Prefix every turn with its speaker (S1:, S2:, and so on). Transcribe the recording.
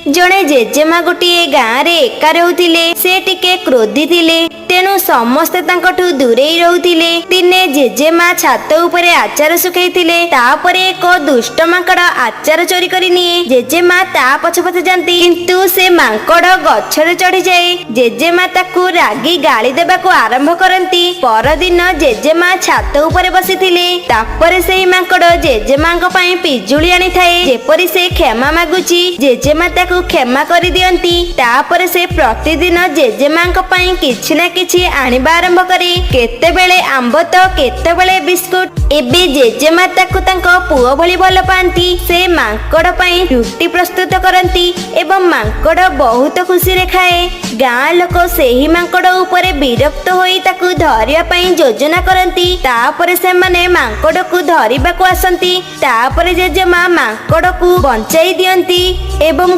S1: ଜଣେ ଜେଜେମା ଗୋଟିଏ ଗାଁରେ ଏକା ରହୁଥିଲେ। ସେ ଟିକେ କ୍ରୋଧୀ ଥିଲେ, ତେଣୁ ସମସ୍ତେ ତାଙ୍କଠୁ ଦୂରେଇ ରହୁଥିଲେ। ଦିନେ ଜେଜେମା ଛାତ ଉପରେ ଆଚାର ଶୁଖେଇଥିଲେ। ତାପରେ ଏକ ଦୁଷ୍ଟ ମାଙ୍କଡ ଆଚାର ଚୋରି କରି ନିଏ। ଜେଜେମା ତା ପଛେ ପଛେ ଯାଆନ୍ତି, କିନ୍ତୁ ସେ ମାଙ୍କଡ ଗଛରେ ଚଢିଯାଏ। ଜେଜେମା ତାକୁ ରାଗି ଗାଳି ଦେବାକୁ ଆରମ୍ଭ କରନ୍ତି। ପରଦିନ ଜେଜେମା ଛାତ ଉପରେ ବସିଥିଲେ। ତାପରେ ସେହି ମାଙ୍କଡ ଜେଜେମାଙ୍କ ପାଇଁ ପିଜୁଳି ଆଣିଥାଏ, ଯେପରି ସେ କ୍ଷମା ମାଗୁଛି। ଜେଜେମା ତାକୁ କ୍ଷମା କରିଦିଅନ୍ତି। ତାପରେ ସେ ପ୍ରତିଦିନ ଜେଜେମାଙ୍କ ପାଇଁ କିଛି ନା କିଛି ଆଣିବା ଆରମ୍ଭ କରେ, କେତେବେଳେ ଆମ୍ବ ତ କେତେବେଳେ ବିସ୍କୁଟ। ଏବେ ଜେଜେମା ତାକୁ ତାଙ୍କ ପୁଅ ଭଳି ଭଲ ପାଆନ୍ତି। ସେ ମାଙ୍କଡ ପାଇଁ ରୁଟି ପ୍ରସ୍ତୁତ କରନ୍ତି ଏବଂ ମାଙ୍କଡ ବହୁତ ଖୁସିରେ ଖାଏ। ଗାଁ ଲୋକ ସେହି ମାଙ୍କଡ ଉପରେ ବିରକ୍ତ ହୋଇ ତାକୁ ଧରିବା ପାଇଁ ଯୋଜନା କରନ୍ତି। ତାପରେ ସେମାନେ ମାଙ୍କଡକୁ ଧରିବାକୁ ଆସନ୍ତି। ତାପରେ ଜେଜେମା ମାଙ୍କଡକୁ ବଞ୍ଚାଇ ଦିଅନ୍ତି ଏବଂ